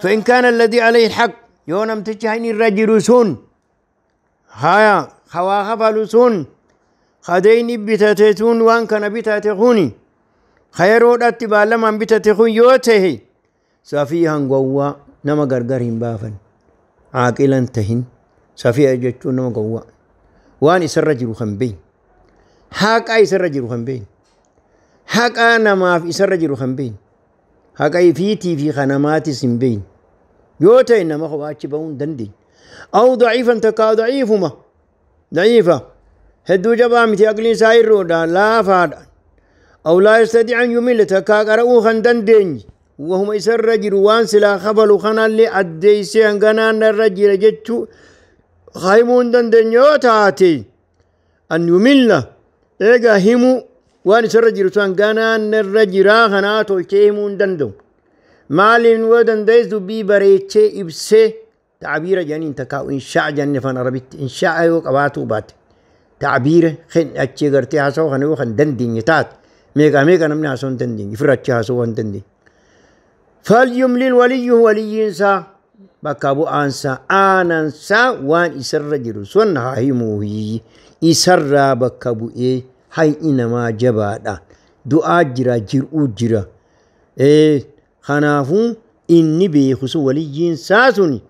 فإن كان الذي عليه الحق yoo namtichi haqni irra jiru sun haya hawaa kafalu sun kadeyni bitate sun waan kana bitate kuni kayeroodhatti baallamaan bitate kun yoo tahe safiihan gowwaa nama gargar hin baafan caaqilan tahin. Safiiha jechuun nama gowwaa waan isarra jiru kan beeyne, haqa isarra jiru kan beeyne, haqa namaaf isarra jiru kan beeyne, haqa ifiitii fi kanamaatis hin beeyne yoo ta'e nama kophaa achi bahuu hin dandeenye. Aw daciifan takkaa daciifuma daciifa hedduu jabaa miti, aqliin isaa irroodha, laafaadha. Aw laa yastadiicu an yumilla takkaa qara'uu kan dandeenye wahuma isarra jiru waan silaa kafalu kanallee addeessee hanganaan irra jira jechuu himuu hin dandeenye yoo taate, an yumilla eega himuu waan isarra jiru hanganaan irra jiraa kanaa tolchee himuu hin danda'u. Maaliin yoo dandeessu dubbii bareechee ibsee ta'abiira jedhaniin takkaa inshaa jenne afaan Arabitti inshaa yoo qabaatuu baate ta'abiira achii gartee haasawaa kana yoo kan dandeenye taate meeqa meeqa namni haasawuu hin dandeenye ifirra achi haasawuu hin dandeenye. Falyumlil waliyyuhu waliyyiinsaa bakka bu'aansaa aanansaa waan isarra jiru sun haa himuuhi isarraa bakka bu'ee hay'i namaa jabaadha, du'aa jira, jir'uu jira. Kanaafuu inni beeku sun waliyyiinsaa sun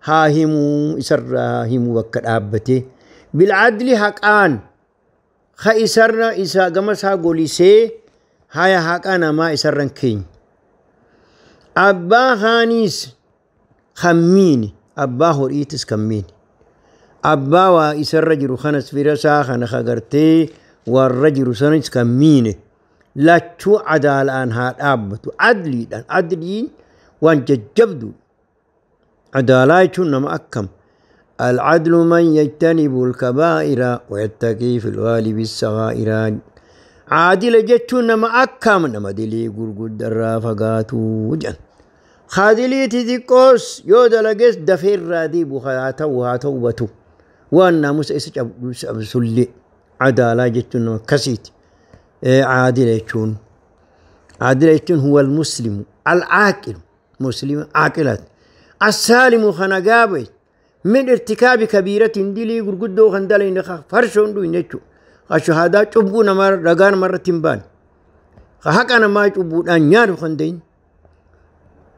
haa himuu isarraa haa himuu bakka dhaabbatee bilcadli haqaan ka isarra isa gama isaa golisee haya haqa namaa isarra hin keenye. Abbaa kaaniis kan miine, abbaa horiitis kan miine, abbaa waa isarra jiru kanas fira isaa kana kagartee warra jiru sanis kan miine lachuu adaalaan haa dhaabbatu. Adliidhaan, adliin waan jajjabdu. Adaalaa jechuun nama akkam? العدل من يجتنب الكبائر ويتقي في الغالب الصغائر. عادل jechuun nama akkam? Nama dilii gurguddarraa fagaatu jedhan. Kaadilii xixiqqoos yoo dalages dafee irraa deebi'u haa ta'u haa ta'u batu waan naamusa isa cabsullee adaalaa jechuun nama akkasiiti. Caadila jechuun, caadila jechuun huwa almuslimu alcaaqilu, muslima caaqilaati, assaalimu kana gaabe min irtikaabi kabiiratin dilii gurguddoo kan dalayne, farshoon dhuyin jechuu, ka shahaadaa cubbuu namaa ragaa namarratti hin baane, ka haqa namaa cubbuudhaan nyaatu kan ta'in.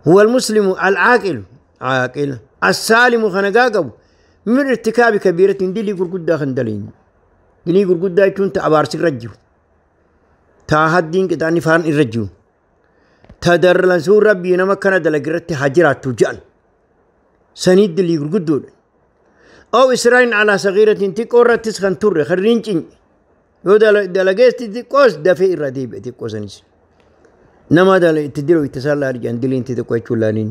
هو المسلم العاقل، عاقل السالم خنقاقب من ارتكاب كبيرة دلي قرقودا خندلين. دلي قرقودا يكون تأبارس الرجو تا هدين كتاني فان الرجو تدرلسو ربي نما كان دلقرت هجرات تجان سنيد دلي قرقودو. أو إسرائيل على صغيرة تقورة تسخن تر خرينجين يو دلقيست تقوس دفئ الرديب تقوسنيس nama itti diru itti sallaa arjan diliin xixiqqoo jechuun laaniin.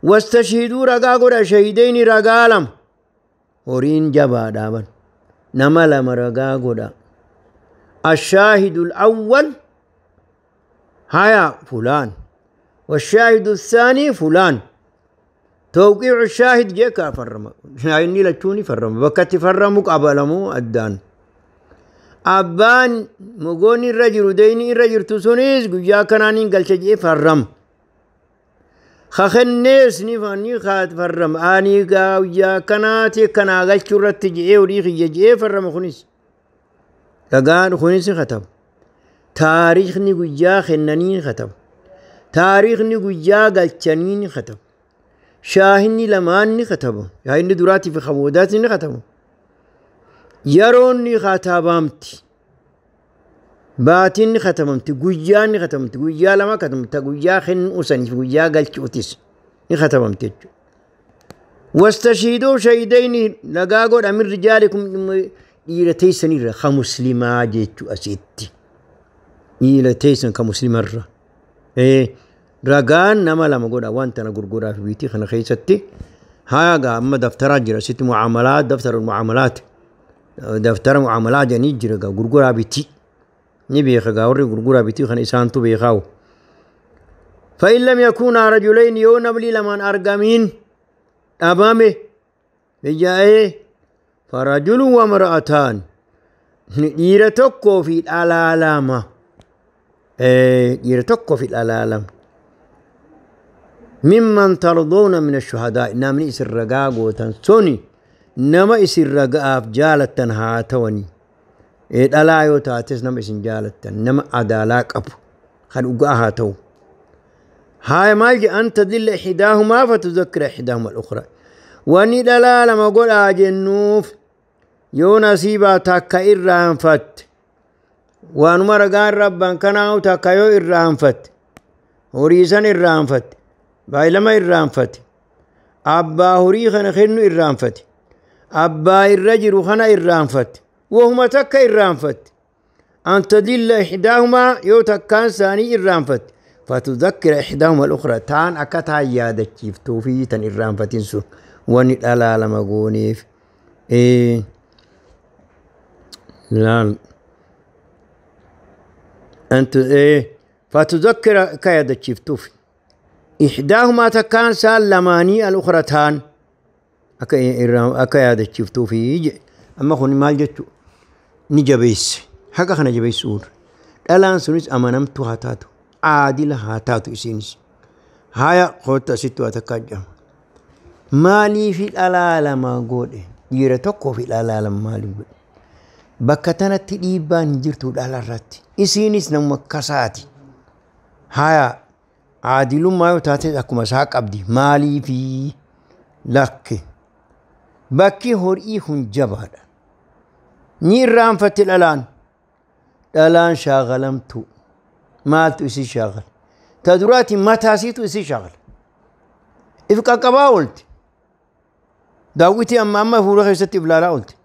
Wastashhiduu ragaa godha shahidayni ragaa lama horiin jabaadha ban nama lama ragaa godha. الشاهد الأول هيا فلان والشاهد الثاني فلان. توقيع الشاهد جيكا فرما شاهدني لتشوني فرما بكتي فرمك أبلمو أدان abbaan mogoonni irra jiru deyni irra jirtu sunis guyyaa kanaaniin galcha jee farram kakennees ni farram ani guyyaa kanaati kanaa galchuu irratti je'ee horii kiyya je'ee farrama. Kunis ragaan kunis kataba, taariikhni guyyaa kennanii kataba, taariikhni guyyaa galchanii ni kataba, shaahinni lamaan ni kataba, shaahinni duraatii fi kaboodaati ni kataba, yeroon ni katabamti, baatiin ni katabamti, guyyaan ni katabamti, guyyaa lama katabamti, guyyaa kennuu saniif guyyaa galchuutis ni katabamti jechuudha. Wastashhiduu shahidayni ragaa godha min rijaalikum dhiira teessanirra ka muslimaa jechuu asitti dhiira teessan ka muslimarra ragaan nama lama godha waan tana gurguraa fi biitii kana keessatti haa gaa amma daftaraa jira asitti mucaamalaat daftara mucaamalaat daftara mucaamalaa jedhanii jira gaa gurguraa bitii ni beeka gaa warri gurguraa bitii kana isaantu beekaawu. فإن لم يكونا رجلين يو نبلي لمن أرقمين أمامه بجاء فرجل وامرأتان dhiira tokkoo fi dhalaa lama, dhiira tokkoo fi dhalaa lama. Mimman tardoona min ashuhadaa, namni isin ragaa gootan suni nama isin raga'aaf jaalattan haa ta'anii. Dhalaa yoo taates nama isin jaalattan, nama adaalaa qabu kan dhugaa haa ta'u. Haaya, maal jedhe? An tadilla ixdaahumaa fatuzakkira ixdaahuma al-ukhraa. Wanni dhalaa lama godhaa jennuuf, yoo nasiibaa takka irraanfatte, waanuma ragaan rabban kanaa'u takka yoo irraanfatte, horii san irraanfatte, baay'ilama irraanfate, abbaa horii kana kennu irraanfate, abbaa irra jiru kana irraanfatte, wahuma takka irraanfatte, an tadilla ixdaahumaa, yoo takkaan isaanii irraanfatte, fatuzakkira ixdaahuma al-ukhraa, taan akka taan yaadachiiftuufi tan irraanfatin sun wanni dhalaa lama gooneef. Laal, fatuzakkira ka yaadachiiftuuf ixdaahumaa, takkaan isaan lamaanii, al-ukhra, taan akka yaadachiiftuufi jedhe. Amma kun maal jechu? Ni jabeesse, haqa kana jabeessuun dhalaan sunis amanamtuu haa taatu, aadila haa taatu isiinis. Haya, kootta asitti waa takkaa jedhama. Maaliifi dhalaa lama godhe? Dhiira tokkoo fi dhalaa lama maaliif godhe? Bakka tanatti dhiibbaan hin jirtu dhala irratti. Isiinis nama akkasaati. Haya, aadilummaa yoo taate akkuma isaa qabdi. Maaliifi lakke? Bakki horii kun jabaadha. Ni irraanfatti dhalaan. Dhalaan shaagalamtu. Maaltu isii shaagala? Ta duraati mataasiitu isii shaagala. If qaqqabaa oolti. Daawwitii amma amma fuula keessatti if laalaa oolti.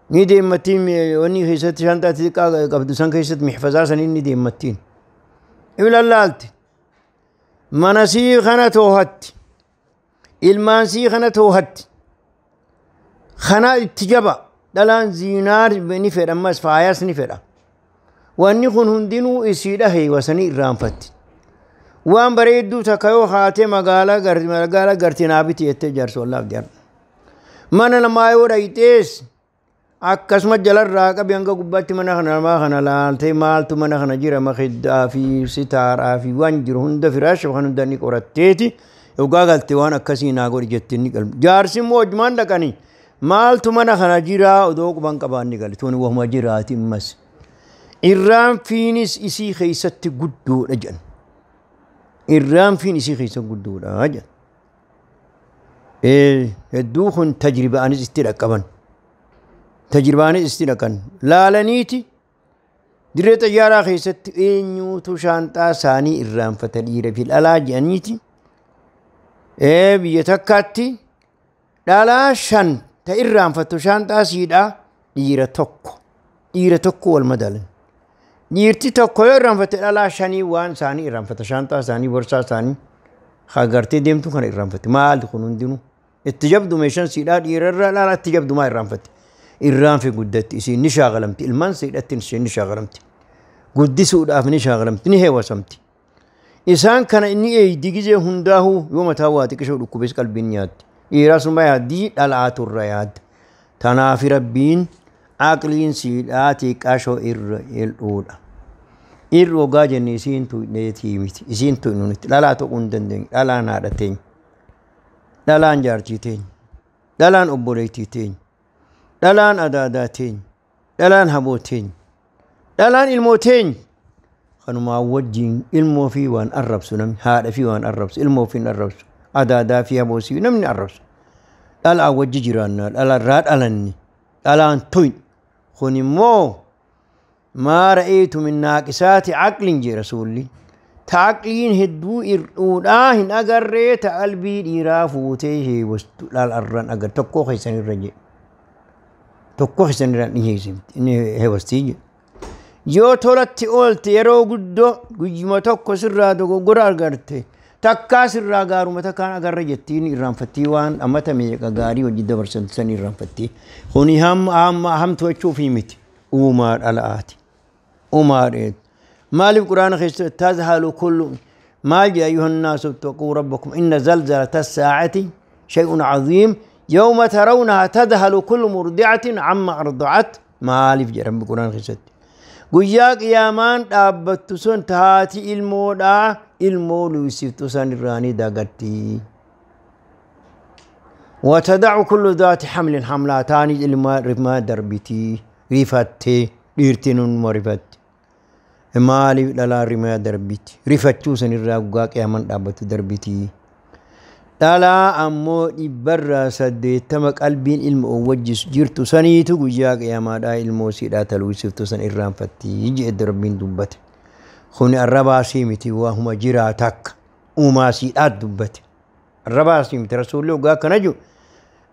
Ni deemmattiin wanni keessatti shantaa xixiqqaa qabdu san keessatti, mihfazaa saniin ni deemmattiin. If lallaalti. Mana sii kana toohatti. Ilmaan sii kana toohatti. Kana itti jaba. Dhalaan ziinaa ni fedha, ammas faayaas ni fedha. Wanni kun hundinuu isiidha heewasanii irraanfatti. Waan bareedduu takka yoo haatee magaalaa garti naa biti jettee jaarsollaaf jaarra. Mana namaa yoo dhayxees akkasuma jalarraa qabi hanga gubbaatti mana kana namaa kana laaltee, maaltu mana kana jira, makiddaa fi sitaaraa fi waan jiru hunda, firaasha kan hunda ni qoratteeti yoggaa galte waan akkasii naa godhi jettee ni galmu. Jaarsi immoo hojumaan dhaqanii maaltu mana kana jira odoo quban qabaan ni gali, tuni wahuma jiraati ammas. Irraanfiinis isii keessatti guddoodha jedhan. Irraanfiin isii keessa guddoodha jedhan. Hedduu kun tajribaanis itti dhaqqaban. Tajribaanis itti dhaqan. Laalaniiti dirree xayyaaraa keessatti eenyuutu shaanxaa isaanii irraanfata dhiira fi dhalaa jedhaniiti. Biyya takkaatti dhalaa shan ta irraanfattu shaanxaa siidhaa, dhiira tokko. Dhiira tokko wal madaalan. Dhiirti tokko yoo irraanfatte, dhalaa shanii waan isaanii irraanfata, shaanxaa isaanii, borsaa isaanii agartee deemtu kana irraanfatte. Maali kun hundinuu? Itti jabdu meeshaan siidhaa dhiirarra dhalaa itti jabdu maa irraanfatte? Irraanfi guddatti, isiin ni shaagalamti, ilmaan siidhatti isheen ni shaagalamti. Guddisuudhaaf ni shaagalamti, ni heewasamti. Isaan kana inni eeydi gizee hundaahuu, yoo mataa waa xiqqishoo dhukkubes qalbiin nyaatti. Dhiiraa suma yaaddii, dhalaatu irra yaadda. Tanaaf Rabbiin aqliin siidhaa xiqqaashoo irra hir'uudha. Irra ogaa jenne isiin tuqneetii miti. Isiin tuqnu nuti dhalaa tuquu hin dandeenyu. Dhalaan haadha teenya. Dhalaan jaartii teenya. Dhalaan obboleettii teenya. Dhalaan adaadaa teenya. Dhalaan haboo teenya. Dhalaan ilmoo teenya. Kanumaa wajjin ilmoo fi waan arrabsu namni, haadha fi waan arrabsu, ilmoo fi hin arrabsu, adaadaa fi haboo fi namni arrabsu. Dhalaa wajji jiraannaa, dhalarraa dhalanni, dhalaan tuyn. Kun immoo maa ra'eetu min naaqisaati aqlin jee Rasuulli. Ta aqliin hedduu hir'uudhaa hin agarree, ta qalbii dhiiraa fuutee heewastu dhalarraan agar tokkoo keessanirra jee. Tokkoo keessanirra ni heewastii jee. Yoo tolatti oolte, yeroo guddoo guyyuma tokko sirraa dogoggora agarte, takkaa sirraa gaaruma takkaan agarra jettiin irraanfattii, waan ammata meeqa gaarii hojii dabarsan san irraanfattii. Kuni hamma hamtu jechuufii miti. Uumaa dhala'aati. Uumaa dheetu. Maaliif Quraana keessatti tazhalu kullu maal jedha? Ayyuhan naasu ittaquu rabbakum, inna zalzalata saa'ati shay'un caziim, yawma tarawnaha tadhalu kullu murdicatin amma arda'at. Maaliif jedha Rabbi Quraana keessatti? Guyyaa qiyaamaan dhaabbattu sun taati ilmoodhaa Ilmoo luysiftu san irraanii dagatti. وتدع كل ذات حمل حملها تاني ilma rimaa darbitii rifattee dhiirtiin rifatte. Maaliif dhalaa rimaa darbiti? Rifachuu san irraa guggaa qiyaaman dhaabbatu darbitii. Dhalaa ammoo 80% qalbiin ilma wajjis jirtu saniitu guyyaa qiyaamaadhaa ilmoo siidhaa taluusiftu san irraanfatti jedhe Rabbiin dubbate. Kuni arrabaasii miti waahuma jiraa takka uumaa siidhaa dubbate. Arrabaasii miti rasuulli hoggaa akkana jiru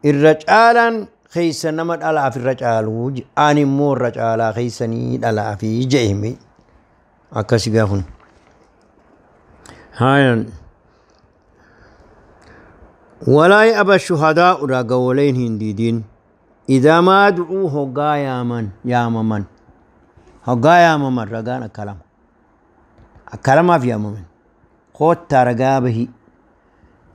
irra caalaan keessa nama dhalaaf irra caaluu ani immoo irra caalaa keessanii dhalaafi jedhame akkasi gaafun. Hayan. ولا يأبى الشهداء رجولين هنديدين إذا ما دعوا هجا يا من هجا يا من رجانا كلام كلام في يا من خد رجابه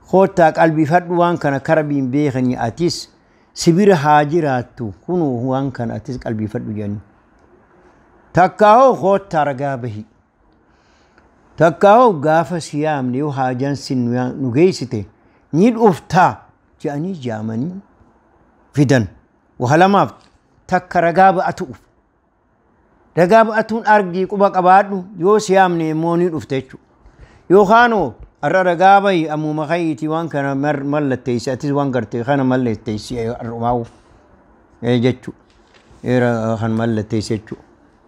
خد قلبي فدوان كان كربين بيخني أتيس سبير هاجراتو كنو هوان كان أتيس قلبي فدو جاني تكاو خد رجابه تكاو غاف سيام نيو هاجان سن نجيسته نيل أفتا جاني جامني فدن وهلما تك رجاب أتوف رجاب أتون أرجي كوبا كبادو يو سيامني موني أفتشو يو خانو أرى رجابي أمو مخيتي وان كان مر ملتيس أتيز وان كرتي خانا ملتيس أرواو جتشو إيرا خان ملتيس جتشو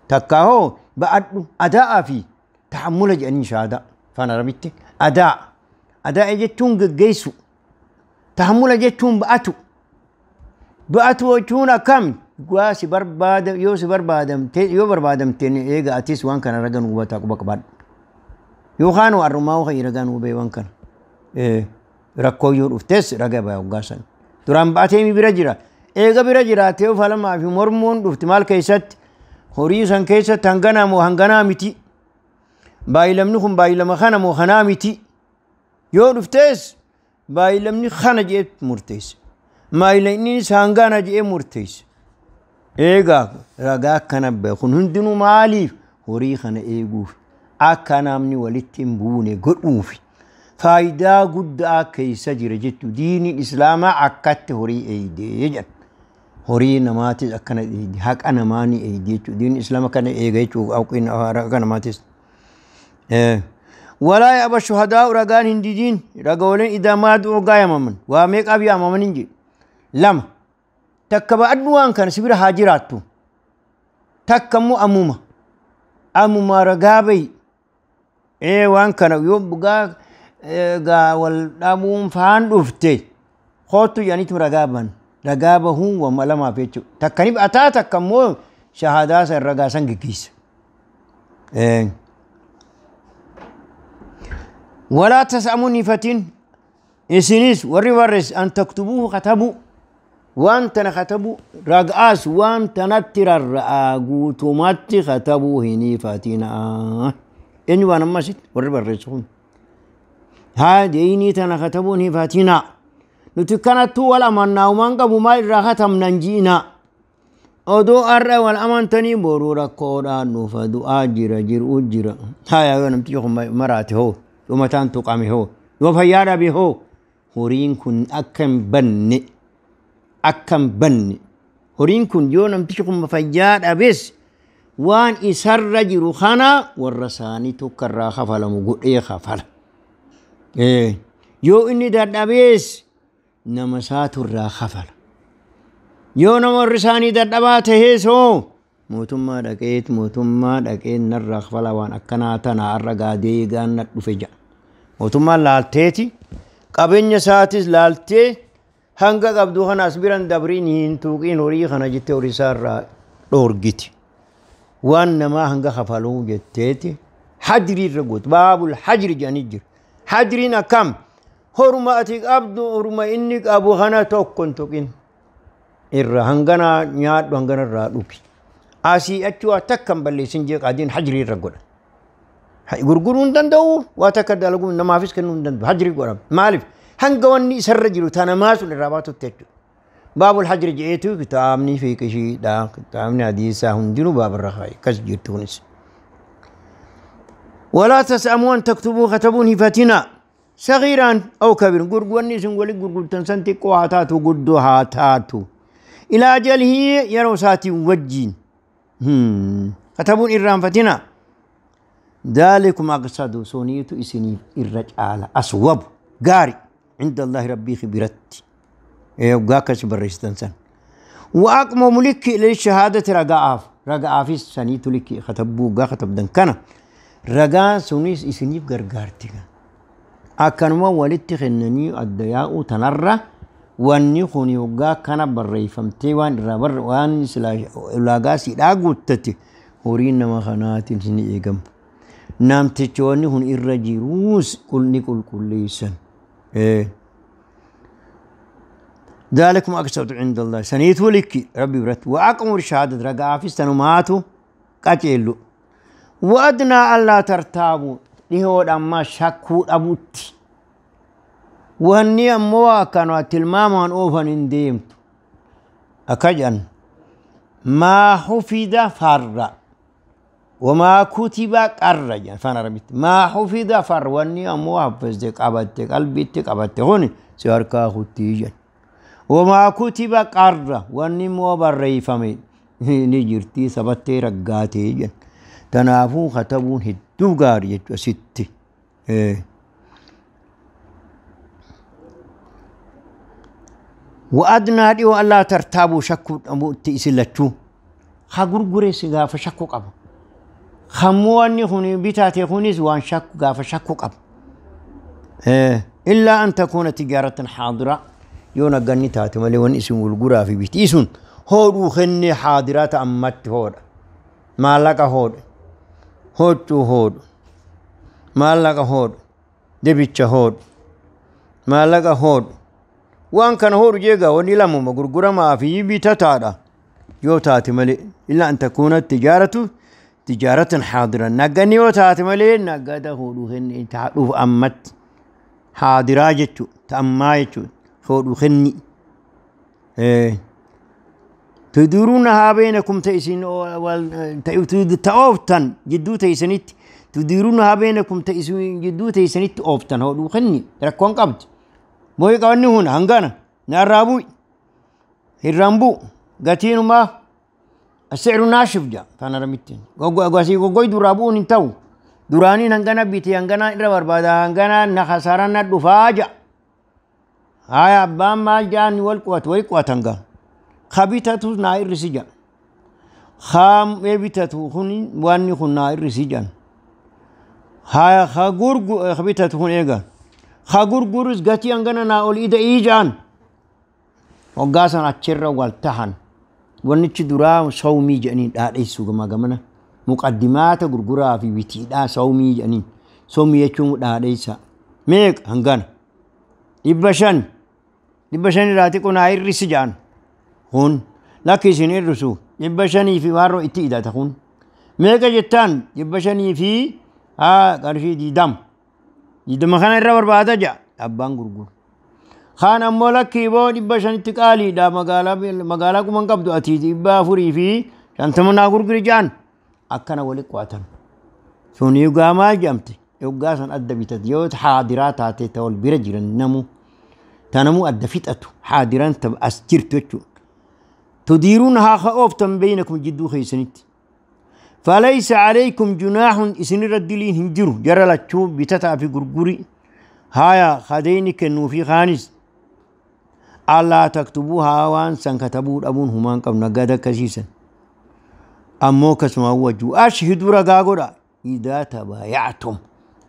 تكاهو بعد أداء في تحمل جاني شهادة فأنا ربيتي أداء أداء جتون جيسو تحمل جتون بأتو بأتو جتون كم قاسي برباد يوسف بربادم يو بربادم تاني إيجا أتيس وان كان رجن وبتاع بكبر يو خانو أرماو خي رجن وبي وان كان إيه ركوا يور أفتس رجع بيوغاسن ترام بأتي مي برجرا إيجا برجرا تيو فلما في مرمون افتمال كيست هوريسان كيست هنغنا مو هنغنا متي بايلم نخم بايلم خنا مو خنا متي يو رفتس بايلمني خانة جيت مرتيس ما إليني سانغانا جي مرتيس إيغا رغا كان بخون هندنو مالي هوري خانة إيغوف أكنامني ولتين بوني قدوفي فايدا قد أكي سجر جتو ديني الإسلام أكت هوري إيدي جت هوري نماتيس أكنا إيدي حق أنا ماني إيدي دين الإسلام كان إيغي أو كين أكنا ماتيس ولا يأبى الشهداء رجان هنديين رجولين إذا ما دعوا قايم من واميك أبي أمامن إنجي لما تكبا أدوان كان سبير هاجراتو تكمو أموما أموما رجابي إيه وان كان يوم بقى قا والأموم فان أفتي خوتو يعني تم رجابا رجابه هو وما لما فيتشو تكنيب أتا تكمو شهادة الرجاسان كيس إيه ولا تسأموني فتن إسنيس وري أن تكتبوه كتبوا وأنت نكتبوا رقاس وأنت نتر الرأقوتمات كتبوا هني فاتنا إني وأنا ما ست وري ورسون هذه تنكتبوا هني فاتنا نتكنت ولا من نومان قبو ما الراحة ننجينا أدو أرى والأمان تاني برورا كورا نفدو أجر أجر أجر هاي أنا متيجهم مراته هو ومتان تقامي هو وفيارا به هو هورين كن أكم بني أكم بني هورين كن يونم تشكم فيار أبس وان إسر جروخانا والرساني تكرا خفلا مقول إيه خفلا إيه يو إني دار أبس نمسات الرا خفلا يو نم الرساني دار أباته سو موتما دقيت موتما دقيت نرا خفلا وان أكناتنا أرقا ديغان نتفجأ mootummaan laalteeti qabeenya isaatis laaltee hanga qabdu kana as biran dabriin hin tuuqiin horii kana jettee horii isaa irraa dhoorgiti. Waan namaa hanga kafaluu jetteeti hajrii irra gootu baabul hajri jedhanii jiru. Hajriin akkam horuma ati qabdu horuma inni qabu kana tokko hin tuqin irra hangana nyaadhu hangana irraa dhugi. Asii achi waa takka hin balleessin jee qaadiin hajrii irra godha. Gurguruu hin danda'u waa takka dalaguu namaafis kennuu hin danda'u hajrii godhama. Maaliif hanga wanni isarra jiru tanamaa sun irraa baatutti jechuudha. Baabul hajri jeetu kitaabni fiqishiidha kitaabni hadiisaa hundinuu baabarra kaaye akkas jirtu kunis. ولا تسأموا أن تكتبوا كتبون هفتنا صغيرا أو كبيرا غرغوني سن ولي غرغرتن سنتي قواتاتو غدو هاتاتو إلى أجله يرو ساتي وجين كتبون إرام فتنا ذلكم أقصد سونيت إسني الرجال أصوب غاري عند الله ربي خبرت يوغاكس بريستنسن وأقم ملك للشهادة رقاف رقاف سنيت لك خطبو غا خطب دنكنا رقا سونيس إسني غرغارتي أكنما ولدت خنني الدياء تنرى واني خوني وغا كان بريفمتي وان ربر وان سلا لاغا سيدا غوتتي هورين ما خناتين سني إيغم نامتچوني هون إرجيروس كلني كل كليسن ذلكم أقسط عند الله سنيتو لك ربي برت وأقموا الشهادة رقا في سنماتو قتلوا وأدنى ألا ترتابوا لهو أما شكوا أبوت وهني أموا كانوا تلماما أوفن انديمت أكجن ما حفظ فر وما كتب قر فانا ربيت ما حفظ فر واني أموا حفظتك أبتك قلبتك أبتك هوني سياركا خطيجا وما كتب قر واني مو بريفمي نجرتي سبتي رقاتي تنافو خطبون هدو غاري ستي وأدنى ديو ألا ترتابوا شكو أبو تيسلتشو خغرغري سغا فشكو قبو خمواني خوني بتاتي خوني زوان شكو غا فشكو قبو إلا أن تكون تجارة حاضرة يونا غني تاتي مالي ون اسم والغرا في بيتيسون هودو خني حاضرات أمت هود مالك هود هوتو هود مالك هود دبيتش هود مالك هود وان كان هو رجيغا وني لمو غرغرا ما في بيتاتا يو تاتي مالي إلا أن تكون التجارة تجارة حاضرة نغني يو تاتي مالي نغدا هودو خني تعرف أمت حاضرة جتو تأمايتو هودو خني تديرونها بينكم تيسين تأوفتن جدو تيسنت تديرونها بينكم تيسين جدو تيسنت أوفتن هودو خني ركوان قبض بوي قواني هنا هنغانا نارابوي هرامبو غاتينو ما السعر ناشف جا فانا رميتين غوغو غوغو درابون انتو درانين هنغانا بيتي هنغانا إرى بربادا هنغانا نخسارنا دفاجا هاي أبان ما جاني والقوات والقوات هنغا خبيتاتو نائر رسيجا خام بيتاتو خوني واني خون نائر رسيجا هاي خغور خبيتاتو خون ايغا خغور غاتي انغنا نا اول ايدا ايجان وغاسان اتشرا والتهن ونچ درا صومي جنين داديسو غما غمنا مقدمات غرغرا في بيتي دا صومي جنين صومي يچون داديسا ميك هنغان دبشن دبشن راتي كو ناير رسجان هون لكن الرسو دبشني في وارو اتي ايدا تخون ميك جتان دبشني في ها قرشي دي دم يدم خان الربر بعد جا أبان غرغر خان أمولا كيبو دبشان تقالي دا مقالا مقالا كمان قبضو أتي دبا فري في شانتمنا غرغر جان أكنا ولي قواتن سوني يقاما جامتي يقاسن أدى بتديوت حاضرات هاتي تول برجل النمو تنمو أدى فتأتو حاضران تب أستيرتو تديرونها خأوفتن بينكم جدو خيسنت فليس عليكم جناح إسن ردلين هنجرو جرى لتشو بتتا في غرغري هايا خديني كنو في خانس ألا تكتبوها وان سن كتبوا أبون همان قبل نقادا كسيسا أمو كسما وجو أشهدوا رقاقورا إذا تبايعتم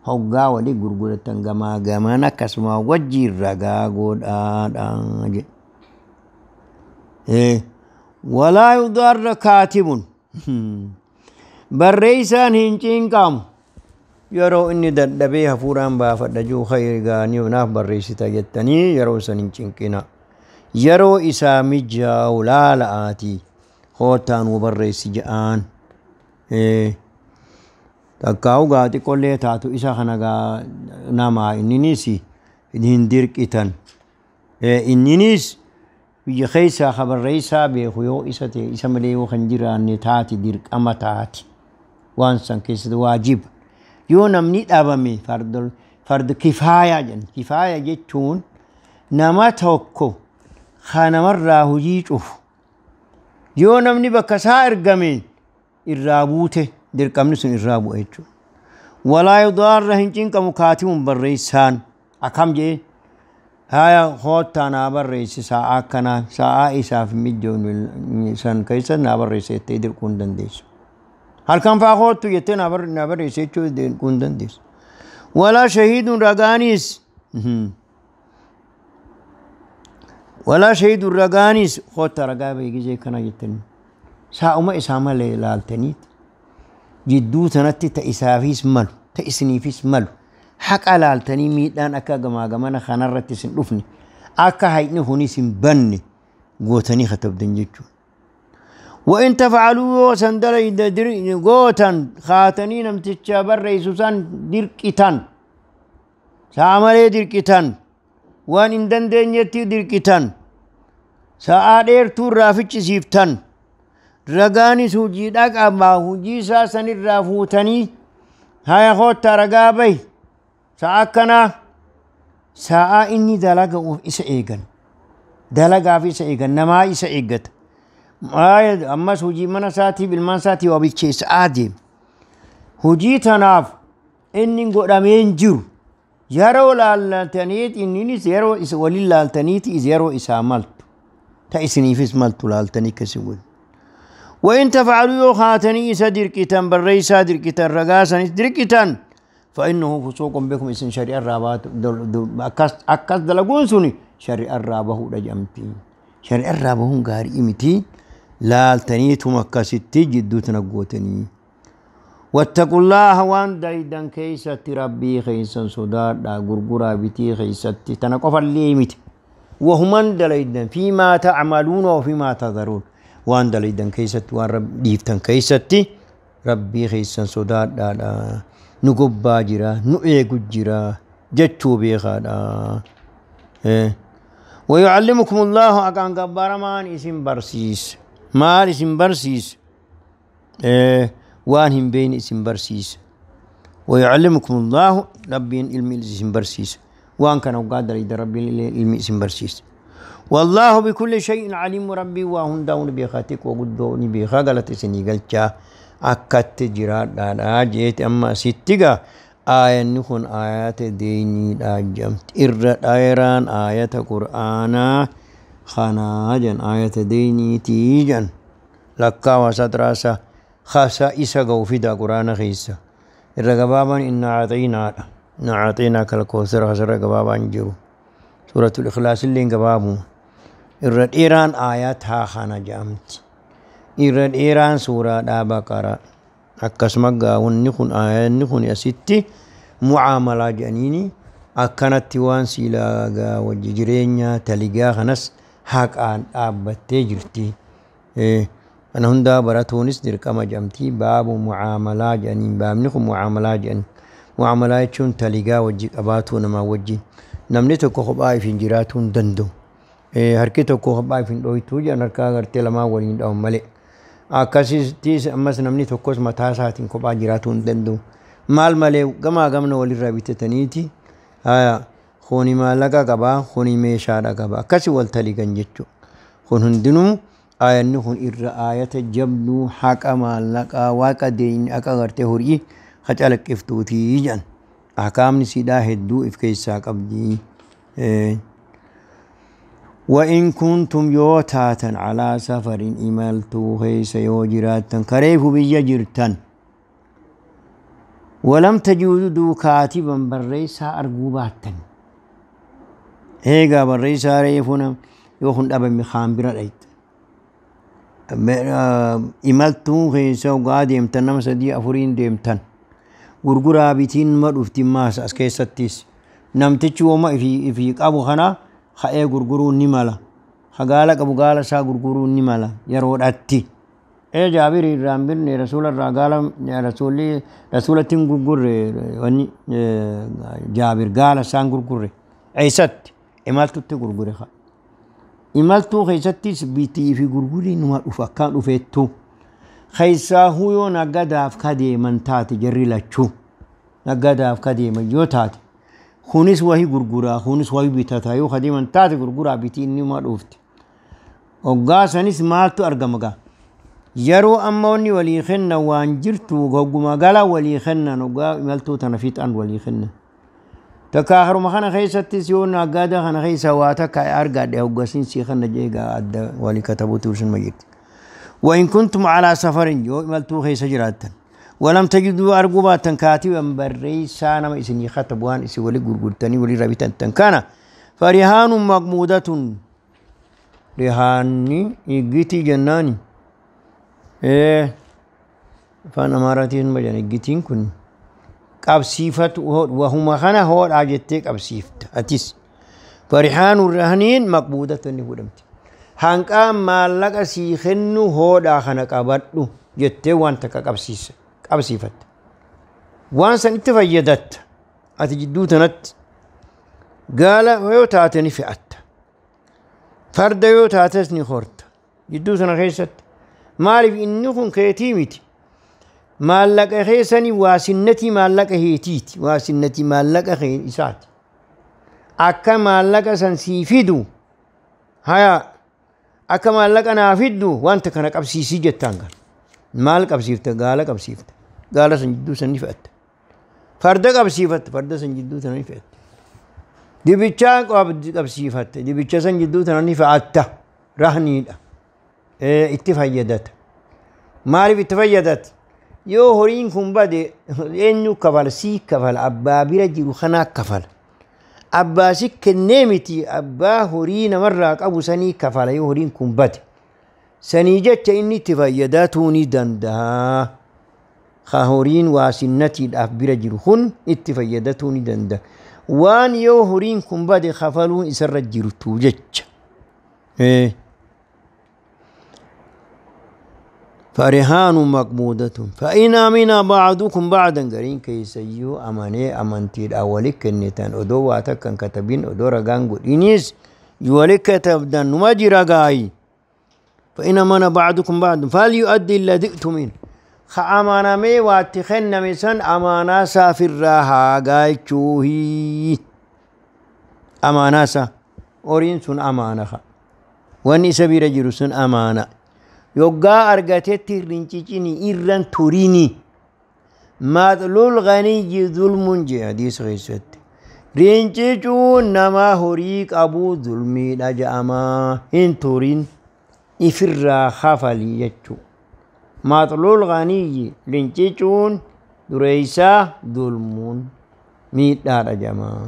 هقا ولي غرغرة غما غمانا كسما وجي رقاقورا ولا يضر كاتب بريسان هنچين قام يرو إني دبي هفوران بافد جو خير غاني وناف بريسي تجتني يرو سنين كنا يرو إسامي جاو لا لآتي خوتان وبريسي جان تكاو غاتي كل تاتو إسا خنا ناما إني هندير كيتان إني بيجي خيسا خبر رئيسا بيخيو إسا تي إسا مليو خنجران تاتي ديرك أما تاتي وان سان كيس واجب Yoo namni dhabame fardu kifaayaa jenna. Kifaaya jechuun nama tokko kanamarraa hojii cufu. Yoo namni bakka isaa ergame irraa buute dirqamni sun irraa bu'a jechuudha. Walaa yudaarra hin cinqamu kaatibuun barreessaan akkam jee haya koottaa naa barreessi sa'a akkanaa sa'a isaaf mijoonu san keessa naa barreessa jettee dirquu hin dandeessu. Halkan faa koottu jettee naa barreessa jechuu dirquu hin dandeessu. Walaa shahiiduun ragaanis walaa shahiiduun ragaanis koottaa ragaa beekisee kana jettanii saa'uma isaa malee ilaaltaniiti. Jidduu sanatti ta isaafis malu ta isiniifis malu haqa laaltanii miidhaan akka gamaa gamana kanarratti isin dhufne akka hayni kunis hin banne gootanii katabdan jechuudha. وإن تفعلوا سندل gootan kaatanii namticha barreessu san dirqitan sa'a dirqitan waan hin dandeenyetti dirqitan sa'aa dheertuu irraa fichisiiftan ragaanis hojiidhaa qabaa hojii isaa sanirraa fuutanii haya koottaa ragaa bahi sa'a akkanaa sa'a inni dalaga isa eegan dalagaaf isa eegan namaa isa eeggata ammas hojii mana isaatiif ilmaan isaatii waa bilcheessaa deema hojii tanaaf inni godhamee hin jiru yeroo laallataniiti inninis yeroo waliin laaltaniiti yeroo isaa maltu ta isiniifis maltu laaltanii akkasii godhu. وإن تفعلوا خاتني إسا دركتان بريسا دركتان رقاسا دركتان فإنه فسوق بكم إسن شريع الرابات أكاس دلقون سني شريع الرابه رجمتي شريع الرابه غاري إمتي لالتنيتهم أكاستي جدو تنقوتني واتقوا الله وان دايدان كيسة ربي خيسا صدار دا غرغرا بتي خيستي تنقف اللي إمتي وهمن دليدان فيما تعملون وفيما تذرون وان دليدان كيست وان رب ديفتن كيستي ربي خيسا صدار دا دا نقبا جرا نؤيق جرا جتشو بيخا دا ويعلمكم الله أكان قبار مان اسم برسيس مال اسم برسيس وان هم بين اسم برسيس ويعلمكم الله ربي علم اسم برسيس وان كانوا قادر إذا ربي علم اسم برسيس والله بكل شيء عليم ربي وهن دون بخاتك وقدوني بخا قالت سني قلت أكدت جراد لا جيت أما ستيغا آية نكون آيات ديني لا جمت إر دايران آية قرآن خناجن آية ديني تيجن لكا وستراسا خاصة إسا قوفي دا قرآن خيسا الرقبابا إنا عطينا نعطيناك الكوثر خسر رقبابا جرو سورة الإخلاص اللي انقبابو إر إيران آياتها خانا جامت إر إيران سورة بقرة akkasuma gaawwanni kun aayanni kun asitti mucaamalaa jedhaniini akkanatti waan siilaa wajji jireenya taligaa kanas haqaan dhaabbattee jirti. Kana hundaa baratuunis dirqama jedhamti baabu mucaamalaa jedhaniin baabni kun mucaamalaa jedhan. Mucaamalaa jechuun taligaa wajji qabaatuu namaa wajjin namni tokko kophaa ifin jiraatuu hin danda'u. Harki tokko kophaa ifin dhohituu jedhan harkaa gartee lamaa waliin dhawan malee. Akkasittis ammas namni tokkos mataa isaatiin kophaa jiraatuu hin danda'u. Maal malee gamaa gamna walirraa bitataniiti. Kuni maallaqa qabaa, kuni meeshaadha qaba. Akkasi wal taligan jechuudha. Kun hundinuu aayanni kun irra aayata jabduu haqa maallaqaa waaqa deeyni akka gartee horii hacalaqqiftuutii jedhan. Ahkaamni siidhaa hedduu if keessaa qabdi. وإن كنتم يوتاتا على سفر إمالتو خيس يوجراتا كريف بيجرتا ولم تجدوا كاتبا بريسا أرقوباتا هيغا بريسا ريفنا يوخن أبا مخام برأيت إمالتو خيس وقاد يمتن مسدي أفرين ديمتن غرغرا بيتين مدفتين ماس أسكيستيس نمتشو وما في أبو خنا خأي غرغرون نمالا خقالة أبو قالة سا غرغرون نمالا يرود أتي إيه جابر الرامبر رسول الرجالة رسولي رسولة تنغرغر وني جابر قالة سان غرغر عيست إمالتو تغرغر خا إمالتو خيستي بيتي في غرغري نما أفكان أفيتو خيسا هو نقدا أفكادي من تاتي جري لتشو Naggadaaf kadeeman yoo taate kunis wahii gurguraa kunis wahii bitataa yoo kadeeman taate gurguraa bitii inni uma dhoofte. Hoggaa sanis maaltu argama gaa? Yeroo amma wanni walii kennan waan jirtu hogguma gala walii kennan hoggaa imaltuu tana fixan walii kennan. Takka haruma kana keessattis yoo naggada kana keessa waa takka argadhe hoggasiin sii kenna jee gaa adda walii katabuutu sun majirti. وإن كنتم على سفر yoo imaltuu keessa jiraattan ولم تجدوا arguu baattan كاتبا barreessaa nama isinii katabu waan isin wali gurgurtanii walirra bitattan kana فرهان مقبوضة rihaanni iggitii jennaani afaan Amaaraatiin bajan iggitiin kun qabsiifatu wahuma kana hoodhaa jettee qabsiifta atis فرهان rahaniin مقبوضة ni fudhamti. Hanqaa maallaqa sii kennu hoodhaa kana qabadhu jettee waan takka qabsiifatta. Waan san itti fayyadatta. Ati jidduu tanatti gaala yoo taate ni fe'atta. Farda yoo taates ni horta. Jidduu tana keessatti. Maaliif inni kun keetii miti. Maallaqa keessanii waasinnatii maallaqa heetiiti. Waasinnatii maallaqa isaati. Akka maallaqa san sii fidu haya akka maallaqa naa fiddu wanta kana qabsiisii jettaan kan. Maal qabsiifta? Gaala qabsiifta. Gaala san jidduu san ni fe'atta. Farda qabsiifatta. Farda san jidduu sana ni fe'atta. Dibichaa qabsiifatta. Dibicha san jidduu sana ni fe'atta. Rahniidha. Itti fayyadata. Maaliif itti fayyadata? Yoo horiin kun bade eenyu kafala? Sii kafala. Abbaa bira jiru kanaa kafala. Abbaa si kennee miti abbaa horii namarraa qabu sanii kafala yoo horiin kun bade. Sanii jecha inni itti fayyadatuu ni danda'a. Ka horiin waasinnatiidhaaf bira jiru kun itti fayyadatuu ni danda'a. Waan yoo horiin kun bade kafaluun isarra jirtu jecha. فرهان مقبوضة فإن أمن بعضكم بعضا gariin keessayyuu amanee amantiidhaan wali kennitan odoo waa takkan katabin odoo ragaan godhinis wali katabdan numa jira gaayi. فإن أمن بعضكم بعضا فليؤدي الذي اؤتمن amanamee waatti kenname san amaanaa isaa firraa haa galchuuhi. Amaanaa isaa horiin sun amaana wanni isa bira jiru sun amaana. Yoggaa argatetti rincicini irran turini. مطل الغني ظلم jee hadiisa keessatti. Rincicuun nama horii qabu zulmiidha je'amaa hin turin ifirraa kafalii jechuu. مطل الغني rincicuun dureessaa ظلم miidhaadha je'amaa.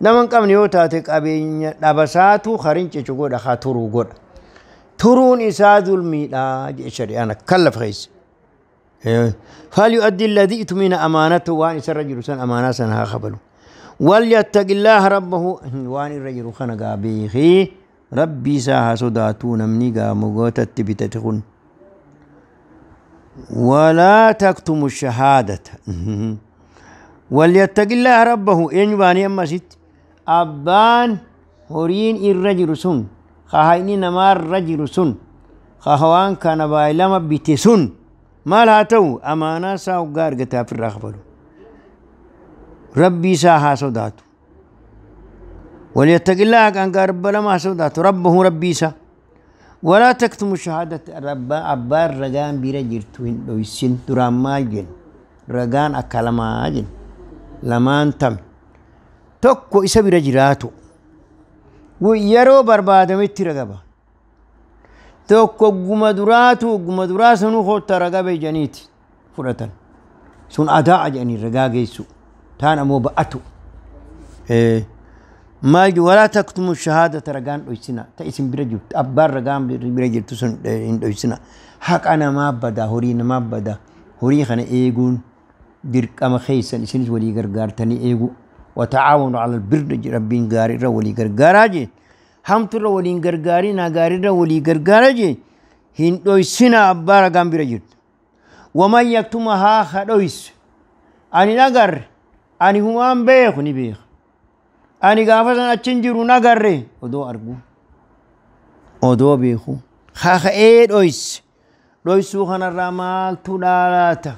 Nama hin qabne yoo taate qabeenya dhabasaatu ka rincicu godha ka turuu godha. Turuun isaa zulmiidha jedhe shari'aan akkan lafa keessa. فليؤدي الذي اؤتمن أمانته waan isarra jiru san amaanaa san haa kafalu. وليتق الله ربه waan irra jiru kana gaa beekee rabbii isaa haa sodaatuu namni gaa mogootatti bitate kun. ولا تكتموا الشهادة وليتق الله ربه eenyu baanii amma asitti abbaan horiin irra jiru sun ka hayni namaarra jiru sun ka waan kana baay'ilama bite sun maal haa ta'u amaanaa isaa hoggaa argataaf irraa kafalu. Rabbii isaa haa sodaatu. وليتق الله kan garba lama haa sodaatu ربه rabbii isaa. ولا تكتموا الشهادة ربا abbaan ragaan bira jirtu hin dhoysin duraan maal jennu ragaan akka lamaa jennu lamaan tam tokko isa bira jiraatu yeroo barbaadametti ragaba tokko guma duraatu guma duraa sanuu kotta ragabe janiiti fudhatan sun adaa jedhanii ragaa geessu taan ammoo ba'atu maal ولا تكتموا الشهادة ragaan dhoysina ta isin bira jirtu abbaan ragaan bira jirtu sun hin dhoysina haqa namaa bada horii namaa bada horii kana eeguun dirqama keessan isinis walii gargaartanii eegu وتعاونوا على البر rabbiin gaarii irra walii gargaaraa jee hamtu irra waliin gargaarinaa gaarii irra walii gargaaraa jee hin dhoysina abbaa ragaan bira jirtu. ومن يكتمها ka dhoyse ani nagarre ani humaan beeku ni beeka ani gaafa san achin jiru nagarre odoo argu odoo beeku kaka'ee dhoyse dhoysuu kanarraa maaltu dhaalaata?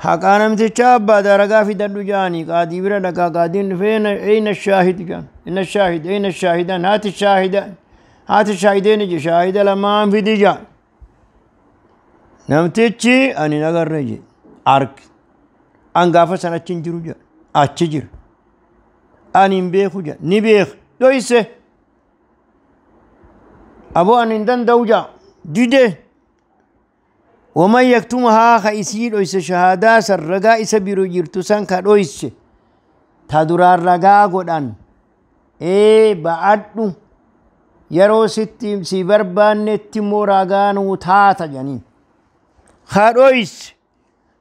Haqaa namtichaa abbaadha ragaa fidadhu jaanii qaadii bira dhaqaa qaadiin dhufee eyna shaahid jaan inna shaahid eyna shaahidan haati shaahida haati shaahideen je shaahida lamaan fidi jaan. Namtichi ani nagarre je arge an gaafa san achi hin jiru jaan achi jira ani hin beeku jaan ni beeka dhoyse aboo ani hin danda'u jaa dide. ومن يكتمها خيسير أيس شهادة سرقا إسا بيرو جرتو سن كدويس تدرار رقا قدان إيه بعدو يرو ستي سيبربان نتمو رقانو تاتا جانين خدويس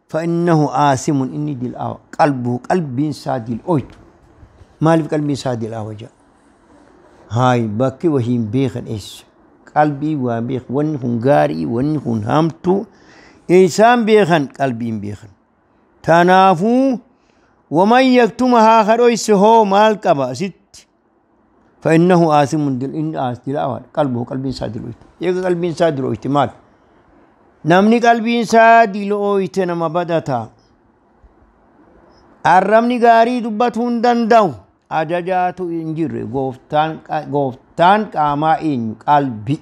فإنه آثم إني دل آوى قلبه قلب سادل أويت مالف قلبي سادل آوى جا هاي باكي وهيم بيخن إيس قلبي وبيخ ونخن غاري ونخن همتو إنسان بيخن قلبي بيخن تنافو ومن يكتمها خرويس هو مال كبا ست فإنه آثم دل إن آث دل أول قلبه قلبي سادل أويت يك قلبي سادل أويت مال نمني قلبي سادل أويت نما بدتا الرمني غاري دبتون دندو أجاجاتو إنجير gooftaan qaamaa eenyu qalbi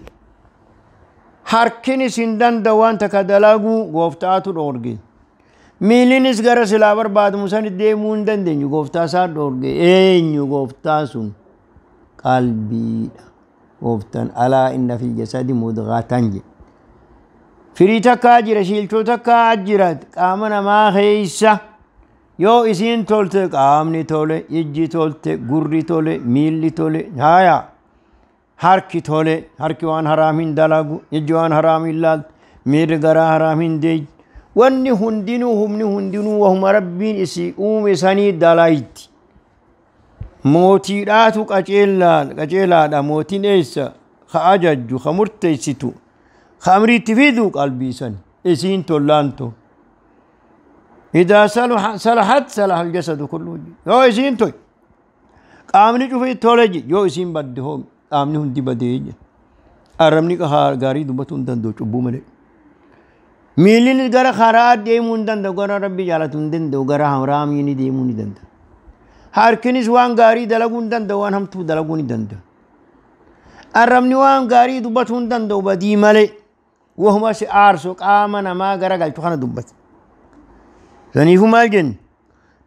harkinis hin danda'u waan takka dalaguu gooftaatu dhoorge miilinis gara silaa barbaadamu san deemuu hin dandeenyu gooftaa isaa dhoorge eenyu gooftaan sun qalbiidha gooftaan alaa inna fil jasadi mudghatan jedhe firii takkaa jira shiilchoo takkaa jira qaama namaa keessa yoo isiin tolte qaamni tole ijji tolte gurri tole miilli tole haya harki tole harki waan haraam hin dalagu ijji waan haraam hin laaltu miilli garaa haraam hin deeyyu wanni hundinuu humni hundinuu wahuma rabbiin isii uume sanii dalayti mootiidhaatu qaceelaadha mootiin eessa ka ajajju ka murteessitu ka amriitti fidu qalbii san isiin tollaan tole إذا صلحت صلح الجسد كله يو إسين توي قامني شوفي تولجي يو إسين بدهم قامني هندي بديج أرمني كهار غاري دبتون دندو چبو ملي ميلين غرا خرا ديمون دندو غرا ربي جالتون دندو غرا حرام يني ديمون دندو هاركنيس وان غاري دلغون دندو وان هم تو دلغوني دندو أرمني وان غاري دبتون دندو بدي ملي وهما سي آرسو قامنا ما غرا غالتو خنا دبت سنيفو مال جن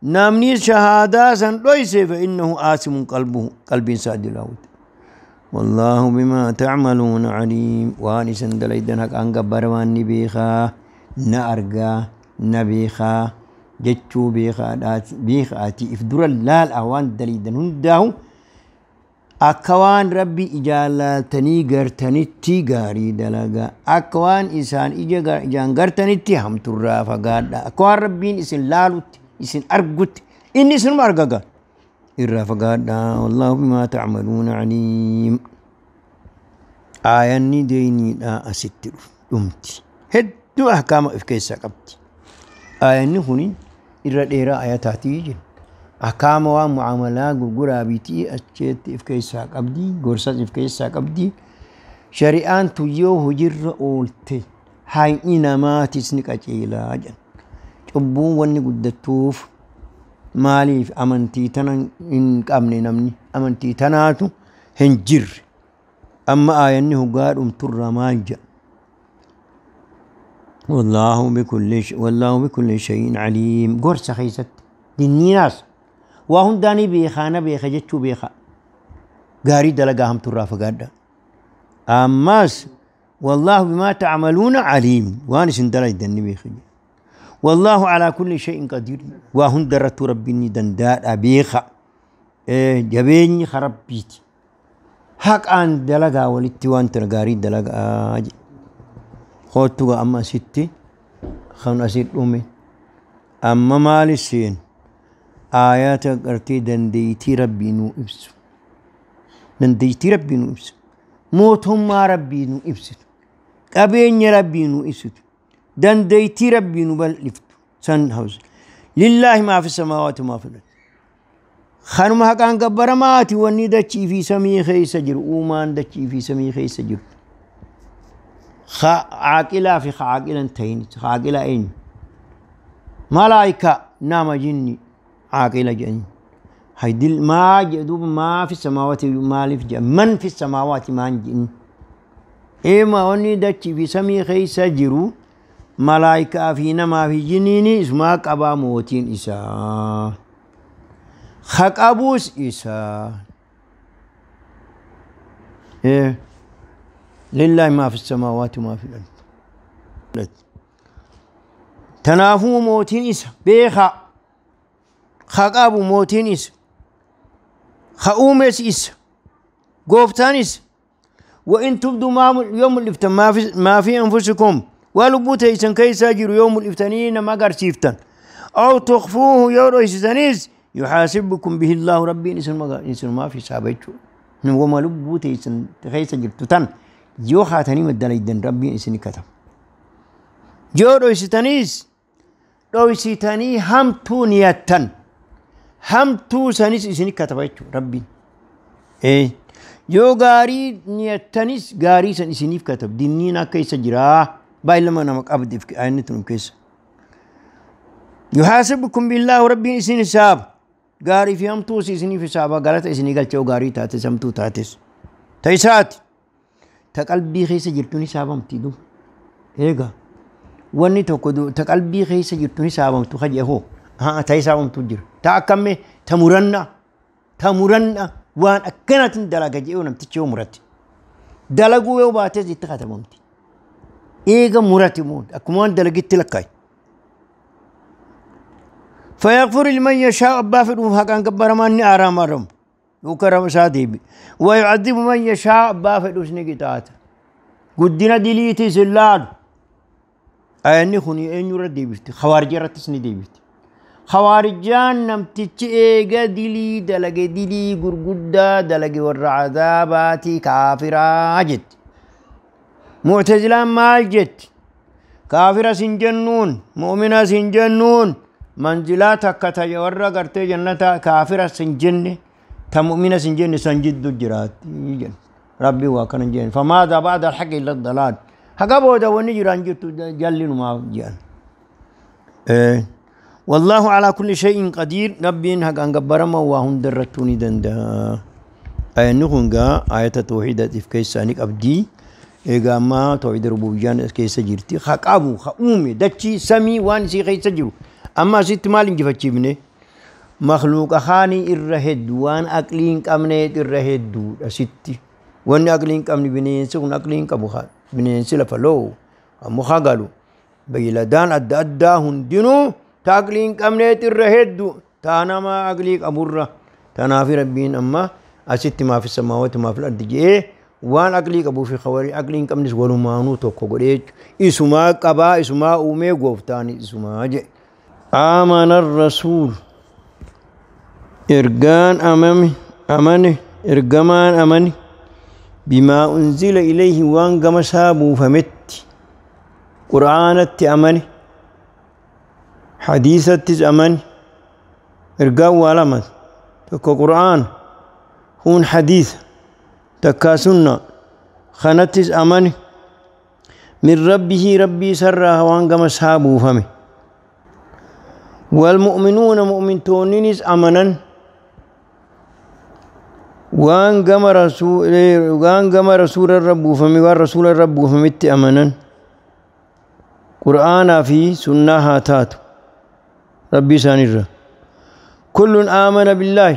نامني شهادة سن ليس فإنه آثم قلبه قلب ساد لاوت والله بما تعملون عليم واني سندليدن حق أنغ بروان نبيخا نأرغا نبيخا جتشو بيخا بيخا آتي إفدر اللال أوان دليدن هنداو أكوان ربي إجالتني غرتني غاري دلغا أكوان إنسان إجان غرتني هم ترى فقاد أكوان ربي إسن لالوت إسن أرغوت إني إسن مارغا إرى فقاد والله بما تعملون عليم آياني ديني لا أستر أمتي هدو أحكام إفكيسا قبتي آياني هوني إرى ديرا آياتاتي جن أحكام ومعاملة غرغرة بيتي أشيت إفكيسا قبدي غرسات إفكيسا قبدي شريان تيو هجر أولتي هاي إنما تسنك أجيلا جن چبون وني قدتوف ماليف أمنتي تنا إن قامني نمني أمنتي تناتو هنجر أما آياني هو قار أمتر مالجا والله بكل شيء عليم غرسة خيست ديني ناس وهم داني بيخا نبيخا جتشو بيخا غاري دلقا هم ترافا قادا أماس والله بما تعملون عليم وانس اندلق دني بيخا والله على كل شيء قدير وهم درت ربي دندار أبيخا إيه جبيني خرب بيتي حق أن دلقا ولتي وانت غاري دلقا خوتو أما ستي خن أسير أمي أما مالي سين آيات قرتي دنديتي ربي نو إبسو دنديتي ربي نو إبسو موتهم ما ربي نو إبسو قبين ربي نو إبسو دنديتي ربي نو بل لفتو سن هوز لله ما في السماوات وما في الأرض خانم حقان قبر ماتي وني دچي في سمي خيس جر اومان دچي في سمي خيس جر خا عاقلا في خا عاقلا تين خا عاقلا اين ملائكة نام جني عاقلة جني هيدل ما جدوب ما في السماوات ما في من في السماوات ما جن إما وني دتش في سمي خيس جرو ملائكة فينا ما في جنيني اسما قبا موتين إسا خق أبوس إسا إيه لله ما في السماوات وما في الأرض تنافو موتين إسا بيخا خق أبو موتين إسا خؤومس إسا قوفتان إسا وإن تبدوا ما يوم الإفتن ما في أنفسكم ولبوت إسن كيسا جرو يوم الإفتنين ما قرسيفتن أو تخفوه يورو إسنيز يحاسبكم به الله ربي إنسان ما في سابيتشو وما لبوت إسن كيسا جرتو يو خاتني مدليدن ربي إسن كتب يورو إسنيز لو إسني هم تونيتن هم تو سنيس إسن كتبيتشو ربي إيه يو غاري نيتنيس غاري سن إسنيف كتب دينينا كيسا جراه بايلما نمك أبدي في عينتهم كيس يحاسبكم بالله ربي إسن حساب غاري في أمتو إسني في حسابا غلط إسني قال شو غاري تاتس أمتو تاتس تيسات تقلبي خيس جرتوني حسابم تيدو إيجا وني تقدو تقلبي خيس جرتوني حسابم تخجي هو ها تيسابم تجر تاكمي تمرنا تمرنا وان أكنت دلقة جيونم تشيو مرتي دلقوا يوباتز يتخاتممتي إيجا مرتمون أكمان دلقيت لكاي فيغفر لمن يشاء بافر وهكان كبر من أرام أرام وكرم ساديب ويعذب من يشاء بافر وسنجتات قدنا دليتي زلال أني خني أن يرد ديبت خوارج رتسني ديبت خوارجان نمتج إيجا دلي دلق دلي غرغدا دلق ور عذاباتي كافرا جت معتزلان مال جت كافرة سنجنون مؤمنة سنجنون منزلات كتا يورا قرتي جنة كافرة سنجن تمؤمنة سنجن سنجد الجرات ربي وكان جن فماذا بعد الحق إلا الضلال حقبوا دوني جران جت جلن ما جان إيه والله على كل شيء قدير ربي إنها كان قبرما وهم درتوني دندا أي نخونغا آية التوحيد في كيسانك أبدي إيجا ما توحيد ربوبيان كيسا جرتي خاك أبو خأومي دتشي سمي وان سي خيسا جرو أما ست مالين جفتشي بني مخلوق خاني الرهد وان أكلين كأمني الرهد ستي وان أكلين كأمني بني سون أكلين كأبو خان بني سلا فلو أمو خاقالو بيلدان أدى أدى هندنو تاكلين كأمني الرهد تانا ما أكليك أبورة تانا في ربين أما أست ما في السماوات ما في الأرض جيه وان أكليك أبو في خواري أكلين كأمني ولو ما نو توكو قريت إسما كبا إسما أومي غوفتاني إسما جي آمن الرسول إرجان أمامي أماني إرجمان أماني بما أنزل إليه وان قمسابو فمت قرآن أماني حديثة أماني إرجان ولمت تكو قرآن هون حديث تكا سنة خنتس أماني من ربه ربي سرها وان قمسابو فمت والمؤمنون مؤمن تونينيس أمنا وان قام رسول وان قام رسول الرب فمي والرسول الرب فمت أمنا قرآن في سنة هاتات ربي سانيرا كل آمن بالله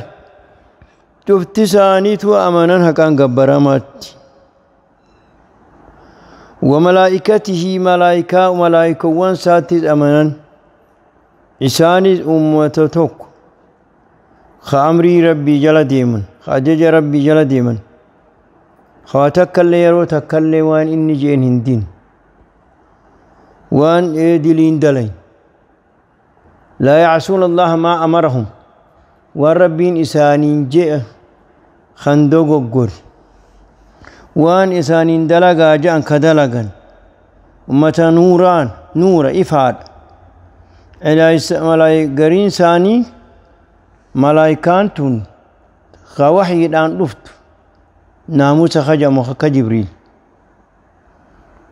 تفتسانيت وأمنا هكان قبرامات وملائكته ملائكة وملائكة وان ساتز أمنا إساني أمة توك خامري ربي جل ديمن خاجج ربي جل ديمن خاتك اللي يرو تكلي وان إني جين هندين وان إيدلين دلين لا يعصون الله ما أمرهم والربين إسانين جئ خندوق قر وان إسانين دلقا جان كدلقا أمة نوران نور إفاد قرين ساني ملايكان تون خواحي الآن لفت ناموس خجم كجبريل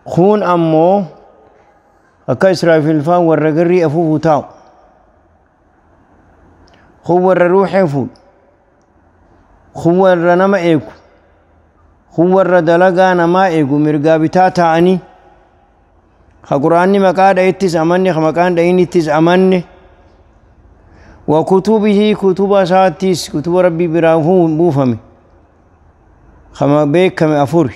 خون أمو أكا إسرائيل فان والرقري أفوفو تاو Kun warra ruuxee fuudhu, kun warra nama eegu, kun warra dalagaa namaa eegu, mirgaa bitaa ta'anii, ka Qur'aanni maqaa dha'ittis amanne, ka maqaan dha'inittis amanne. Wa kutubihi, kutuba isaattis, kutuba Rabbii biraa buufame kama beekame afur,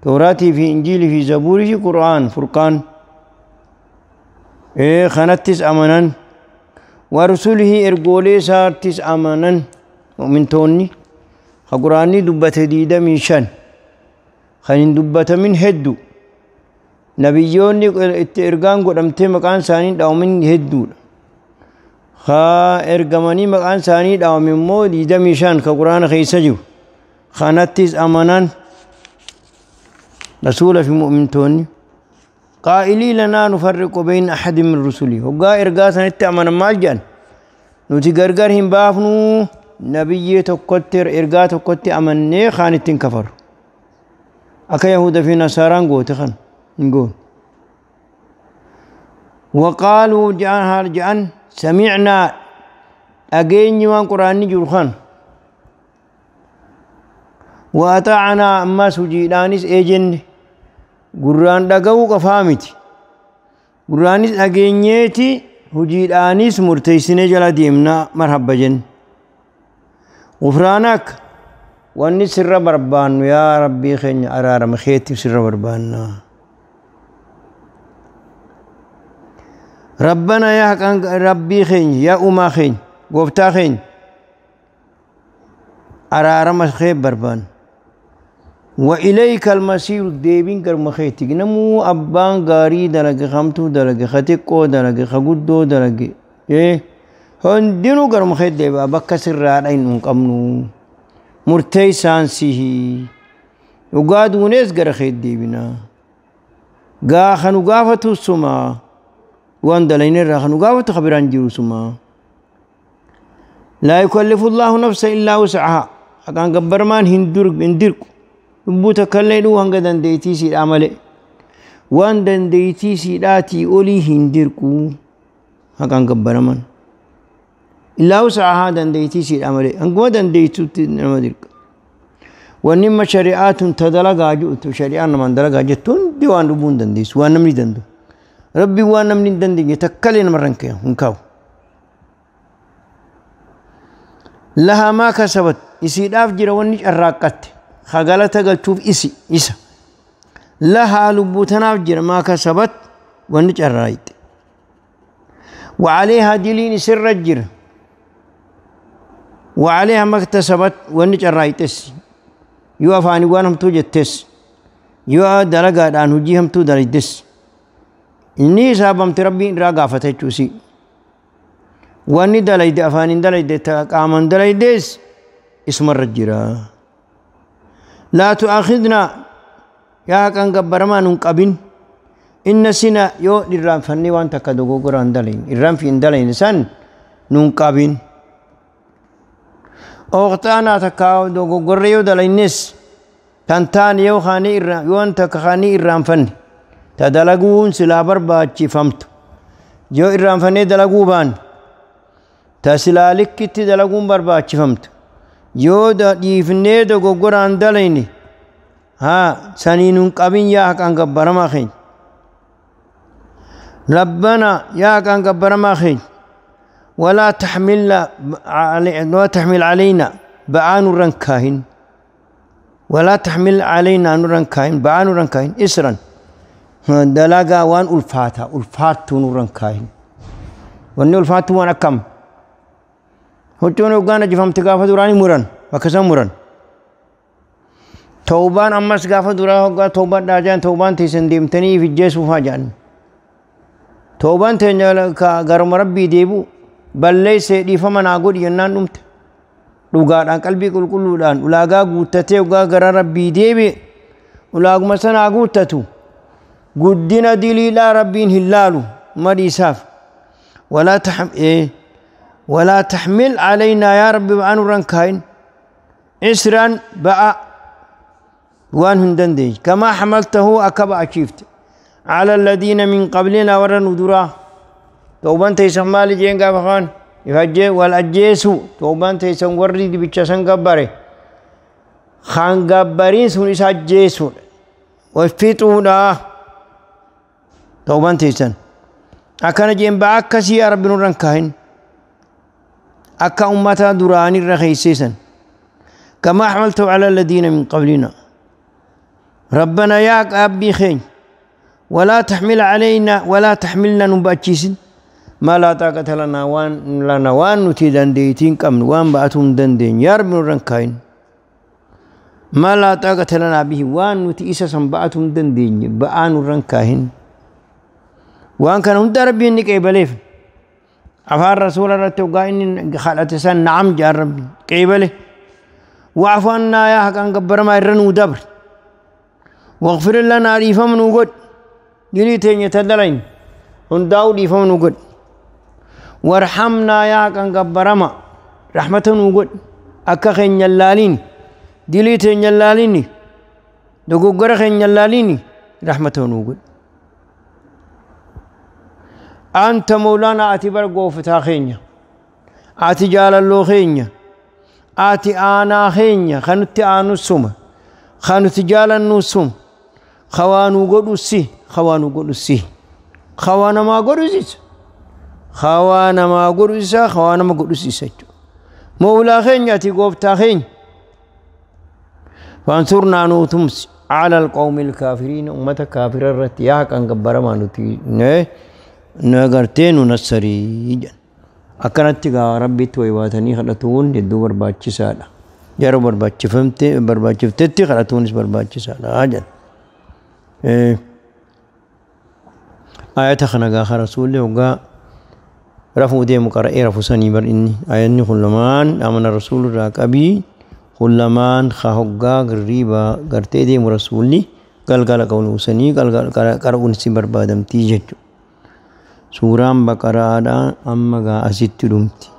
Tawraatii fi Injiilii fi Zabuurii fi Qur'aan Furqaan kanattis amanan. Wa rusulihi, ergoolee isaattis amanan. Mu'mintoonni ka Qur'aanni dubbate 25, kan hin dubbatamin heddu, nabiyyoonni itti ergaan godhamtee maqaan isaanii dhaawamin hedduudha. Ka ergamanii maqaan isaanii dhaawame immoo 25 ka Qur'aana keessa jiru kanattis amanan. Rasuula fi mu'mintoonni qaa'ilii lanaa nufarriqu bayna ahadin min rusulii, hoggaa ergaa sanitti amanan maal jedhan? Nuti gargar hin baafnuu, nabiyyii tokkotti, ergaa tokkotti amannee kaan ittiin kafaru, akka Yahuda fi Nasaaraan goote kan hin goonu. Waqaaluu jedhan, haal jedhan, samicnaa, dhageenyi waan Quraanni jiru kan, waaxacanaa, ammas hojiidhaanis eejenne. Gurraan dhaga'uu qofaa miti, gurraanis dhageenyeeti hojiidhaanis murteessinee jala deemnaa. Marhabba jenne. Gufraanak, wanni sirra barbaannu yaa Rabbii keenya araarama keetiif sirra barbaanna. Rabbana, yaa haqaan Rabbii keenya, yaa uumaa keenya, gooftaa keenya, araarama kee barbaanna. Wa ilayka almasiiru, deebiin garuma keetti. Namuu abbaan gaarii dalage, hamtuu dalage, ka xiqqoo dalage, ka guddoo dalage, hundinuu garuma keetti deebi'a. Bakka sirraadha hin qabnu, murteessaan sihi. Dhugaa duunees gara keetti deebina. Gaa kanu gaafatu suma, waan dalayne irraa kanu gaafatu kabiraan jiru suma. Laa yukallifu Allahu nafsa illaa wus'ahaa, haqaan gabbarmaan hin dirqu lubbuu takka illee dhuu hanga dandeettii siidhaa malee. Waan dandeettii siidhaatii olii hin dirqu haqaan gabbaraman. Illaa wus'ahaa, dandeettii siidhaa malee, hanguma dandeettuutti nama dirqa. Wanni imma shari'aatun ta dalagaa ji'utu, shari'aan namaan dalagaa jettu hundi waan lubbuu hin dandeessu, waan namni danda'u. Rabbi waan namni hin dandeenye takkalee namarra hin kaa'u. Lahaa maa kasabat, isiidhaaf jira wanni carraaqqatte ka galata galchuuf isi isa. Lahaa, lubbuu tanaaf jira, maa kasabat, wanni carraaqxe. وعليها, diliin isirra jira, وعليها ما اكتسبت, wanni carraaqxes, yoo afaanii waan hamtuu jettes, yoo dalagaadhaan hojii hamtuu dalagdes, inni hisaabamte, Rabbiin irraa gaafata jechuusi. Wanni dalayde, afaaniin dalayde, qaaman dalaydes, isumarra jira. Laa tu'aakhidnaa, yaa haqan gabbaramaa, nun qabin, inna sina, yoo irraanfannee waan takka dogoggoraan dalayn, irraanfi hin dalayne san nun qabin. Ooqxaanaa, takka dogoggorre yoo dalaynes, kan taane yoo kaanii irraa, yoo takka kaanii irraanfanne, ta dalaguun silaa barbaachifamtu yoo irraanfannee dalaguu baanne, ta silaa likkitti dalaguun barbaachifamtu yoo dhiifnee dogoggoraan dalayne, haa sanii nun qabin yaa haqaan gabbaramaa keenya. ربنا, yaa haqaan gabbaramaa keenya, ولا تحمل ولا تحمل علينا, ba'aa nurran kaahin, ولا تحمل علينا, nurran kaahin, ba'aa nurran kaahin, إصرا, dalagaa waan ulfaata ulfaattuu nurran kaahin. Wanni ulfaattuu waan akkam? Huccuun hoggaan ajjifamte gaafa duraanii muran, bakka san muran. Tawbaan ammas gaafa duraa hoggaa tawbaan jedhan, tawbaan teessan deemtanii ifijjeesuufaa jedhan. Tawbaan teenya garuma Rabbii deebi'u, balleessee dhiifama naa godhi jennaan dhumte. Dhugaadhaan, qalbii qulqulluudhaan, ulaagaa guuttatee hoggaa gara Rabbii deebi'e, ulaaguma sanaa guuttatu, guddina diliidhaa Rabbiin hin laalu madhiisaaf. ولا تحمل علينا, يا ربي ba'aa nurran kaayin, إصرا, ba'a waan hin dandeenye, كما حملته, akka ba'achiifte, على الذين من قبلنا, warra nu duraa. Tawban teessan maali jeen gaafa kaan Wal ajjeesu toobaan teessan warri dibicha san gabbare kan gabbariin sun isa ajjeesuudha, wal fixuudha toobaan teessan. Akkana jeen ba'a akkasii yaa Rabbi nurran kaahin akka ummata duraanirra keeyseesan. كما حملته على الذين من قبلنا. ربنا يا أبي خين، ولا تحمل علينا، ولا تحملنا نباتشيسن ما لا طاقة لنا، وان لنا وان نتي دنديتين كم وان بأتهم دندين يا رب نرنكاين. ما لا طاقة لنا به، وان نتي إساسا بأتهم دندين بآن نرنكاين. وان كان هند ربي إنك إبليف أفار رسول الله توقع إني خلقت سن نعم جار ربي قيبله. واعف عنا يا حق أن قبر ما يرنو دبر، واغفر لنا ريفم نوغد جريتين يتدلين هنداو ريفم نوغد. وارحمنا يا حق أن قبر ما رحمة نوغد أكا خين يلالين دليتين يلاليني دقوقر خين يلاليني رحمة نوغد. أنت مولانا أتبر قوفتا خينيا، أتجال اللو خينيا، ati aanaa keenya kanutti aanu suma kanuti jaalannu suma kawaanuu godhusi kawaanuu godhusi kawaa namaa godhusis kawaa namaa godhusisa kawaa nama godhusisa jechuudha. Mawlaa keenya ati gooftaa keenya. فانصرنا نوتمس على القوم الكافرين أمة كافرة رت يا كان جبر ما نتي نغرتين ونصري akkanatti gaa Rabbitti waywaatanii kadhatuun hedduu barbaachisaadha. Yeroo barbaachifamte barbaachiftetti kadhatuunis barbaachisaadha jedha. Ayata kana gaafa rasuulli hoggaa rafuu deemu qara'ee rafu sanii bar inni ayanni kun lamaan amana rasuulirraa qabii kun lamaan ka hoggaa girriibaa gartee deemu rasuulli galgala qawluusanii galgala qara'uun si barbaadamtii jechuudha. Suuraan Baqaraadhaa amma gaa asitti dhumti.